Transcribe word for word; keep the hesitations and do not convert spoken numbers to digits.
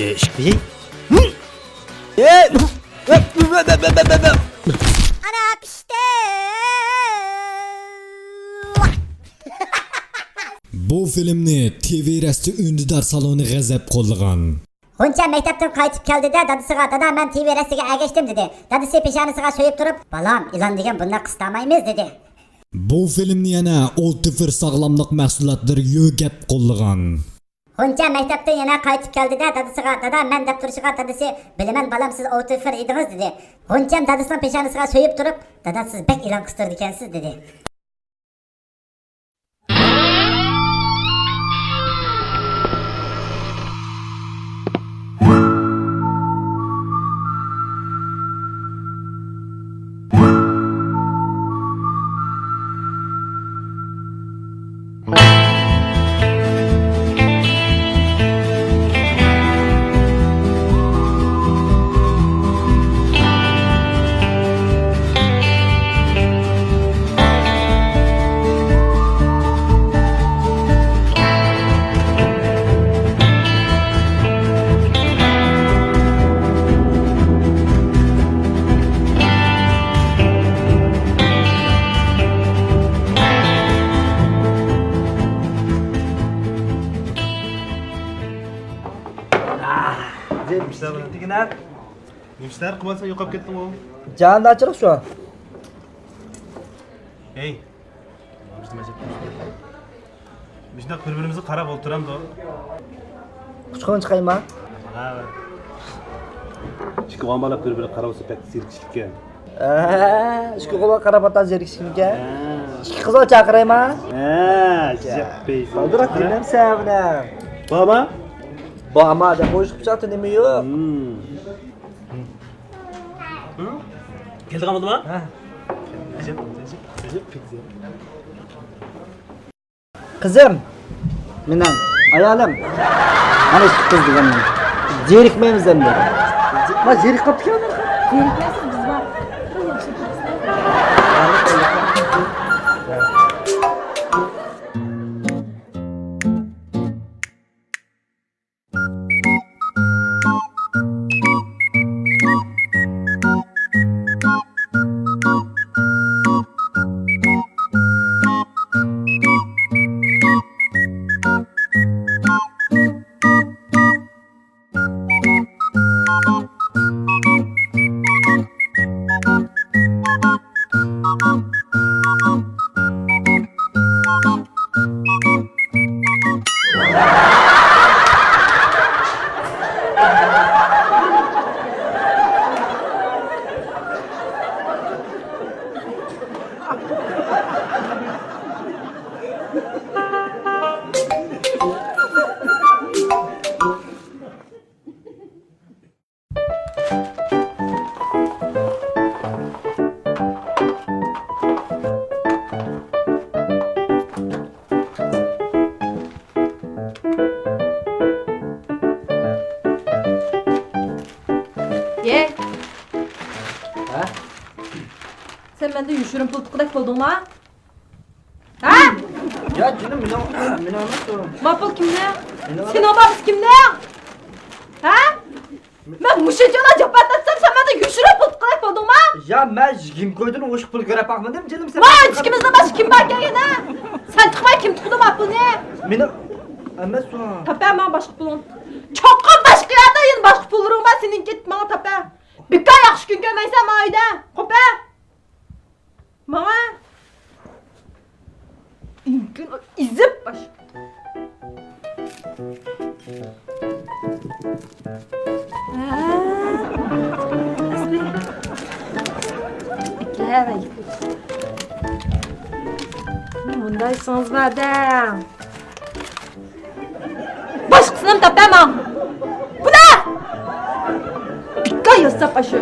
ئىشقى. ئانا پىشتى. بۇ فىلىمنى تىۋىرەستى ئۈندىدار سالونى غەزەپ قوللىغان. غۇنچە مەكتەپتىن قايتىپ كەلدى-دە، دادىسىغا، «دادا، مەن تىۋىرەستىگە ئەگەشتىم» دېدى. دادىسى پېشانىسىغا سۆيۈپ تۇرۇپ، «بالام، ئىلان دېگەن بۇنداق قىستامايمىز» دېدى. بۇ فىلىمنى يەنە ئولتىفىر ساغلاملىق مەھسۇلاتلىرى يۆگەپ قوللىغان. غۇنچە مەكتەپتىن يەنە قايتىپ كەلدى-دە، دادىسىغا، «دادا، مەن» دەپ تۇرۇشىغا، دادىسى، «بىلىمەن، بالام، سىز ئولتىفىر ئىدىڭىز» دېدى. غۇنچەم دادىسىنىڭ پېشانىسىغا سۆيۈپ تۇرۇپ، «دادا، سىز بەك ئىلان قىستۇرىدىكەنسىز» دېدى. نېمە ئىشلار قىلىۋاتىسەن، يوقاپ كەتتىڭغۇ؟ جان ئاچىرىق شۇ. ھەي، مۇشۇنداق بىر-بىرىمىزگە قاراپ ئولتۇرامدۇ؟ قۇچىقىڭ چىقايما؟ ھە. ئىككى ئوغۇل بالا بىر-بىرىگە قاراپ ئولتۇرسا بەك زېرىكىشلىككەن. ھە، ئىككى ئوغۇل بالا قاراپ ئولتۇرسا زېرىكىشلىككەن. ھە. ئىككى قىزغا چاقىرايما؟ ھە، جىق پەيزى. بالدۇراق دېمەمسەن بۇنى. بارما؟ بارما دەپ قويۇشقا پىچاقتا نېمە يوق؟ ھىم. كەلدىغان بولدىما؟ ھە. قىزىم، مېنىڭ ئايالىم. مانا شۇ قىز دېگەن. زېرىكمەيمىز ئەمدى. ما زېرىكىپ قاپتىكەن. زېرىكمەيسىز، بىز بار. يەي. ھە؟ سەن مەندىن يوشۇرۇن پۇل تۇتقۇدەك بولدۇڭما؟ ھە؟ يا جېنىم، مېنىڭ، مېنىڭ ئەمەس ئۇ. ما پۇل كىمنىڭ؟ مېنىڭ. سېنىڭ ئەمەس، كىمنىڭ؟ ھە؟ مەن مۇشۇنچىلا جاپا تارتسام، سەن مەندىن يوشۇرۇن پۇل تۇتقۇدەك بولدۇڭما؟ يا، مەن يىگىرمە كويدىن ئوشۇق پۇل كۆرۈپ باقمىدىم، جېنىم، سەن. ۋاي، ئىككىمىزدىن باشقا كىم باركەن يەنە؟ سەن چىقماي كىم تۇتىدۇ ما پۇلنى؟ مېنىڭ ئەمەس ئۇ. تاپە ماڭا باشقا پۇلۇڭ. چوقۇم باشقا يەردە يەنە باشقا پۇللىرىڭ بار سېنىڭكى، ماڭا تاپە. بىكار ياخشى كۈن كۆرمەيسەن ماڭا ئۆيدە. قوپە! ماڭا! ئىمكان ئېزىپ باش. ھە، ئەسلى. ئىككىلەر. مۇنداق ئىشىڭىز بار-دە. باشقىسىنىمۇ تاپاي ماڭ. بۇنى! بىكار ياساپ ئاشۇ.